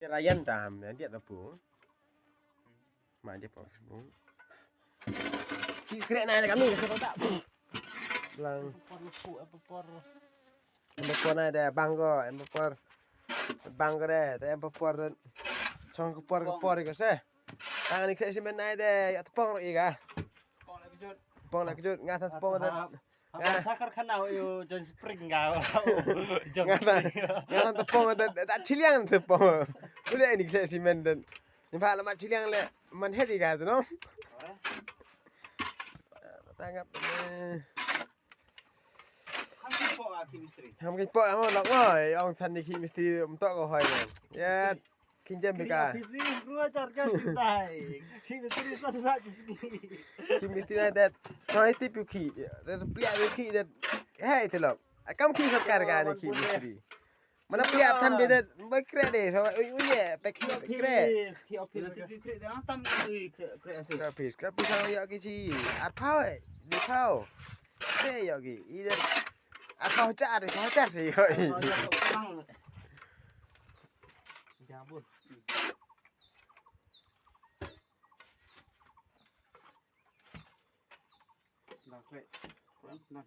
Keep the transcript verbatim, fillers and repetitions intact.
Ryan tam, nanti ada pu. Ma dia pu. Ki krek nai kami ke sebab tak. Lang. Por lu pu, apa por? Em por nai de bang ko, em por. Bang ko de, te em por. Chong ko por ko por ko se. Tang ni krek simen nai de, ya tepong ro iga. Pong nak kejut. Pong nak kejut, ngah tang tepong de. Apa sakar khanau yu John Spring ga. Ngah tang, ngah tang tepong de, tak chiliang tepong. Udah ni krek simen de. Ni ba lama chiliang le man het iga tu no. Tangap ni. Ham ki po ham lok mo, ong san ni ki mistri um tok ko hoi mo. Ya, kin jem bika. Office ni gua jar kan tai. Ki mistri san ba ji sini. Ki mistri na det. Hoi ti pu ki. Det plia pu ki det. Hey ti lok. Akam ki sorkar ka ni ki mistri. Mana plia than be det. Boy krek de. So ui ui ye. Pek krek. Ki office. Ki office. Ki office. Ki office. Ki office. Ki office. Ki office. Te yogi, ida. Ako char, ako char si yogi. Jabut. Dah klik. Nah.